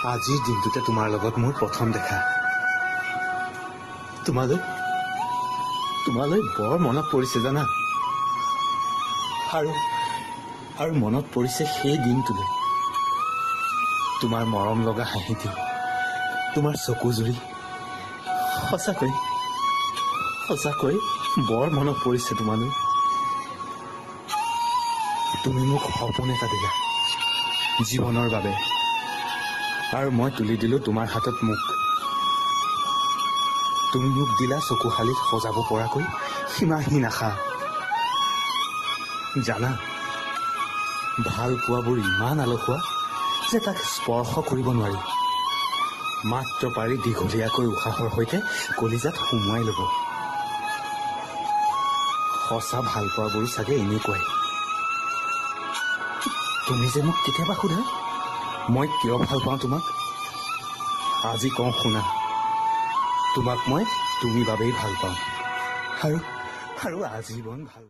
আজিৰ দিনটোতে তোমাৰ লগত মোৰ প্ৰথম দেখা। তোমালৈ তোমালৈ বৰ মনত পৰিছে জানা। আৰু আৰু মনত পৰিছে সেই দিনটোলৈ, তোমাৰ মৰম লগা হাঁহিটো, তোমাৰ চকুজুৰি। সঁচাকৈ সঁচাকৈ বৰ মনত পৰিছে তোমালৈ। তুমি মোক সপোন এটা দিলা জীৱনৰ বাবে, আৰু মই তুলি দিলোঁ তোমাৰ হাতত মোক। তুমি মোক দিলা চকুহালিত সজাব পৰাকৈ সীমাহীন আশা। জানা, ভাল পোৱাবোৰ ইমান আলসুৱা যে তাক স্পৰ্শ কৰিব নোৱাৰি, মাত্ৰ পাৰি দীঘলীয়াকৈ উশাহৰ সৈতে কলিজাত সুমুৱাই ল'ব। সঁচা ভাল পোৱাবোৰো চাগে এনেকুৱাই। তুমি যে মোক কেতিয়াবা সোধা মই কিয় ভাল পাওঁ তোমাক, আজি কওঁ শুনা, তোমাক মই তুমি বাবেই ভাল পাওঁ আৰু আৰু আজীৱন ভাল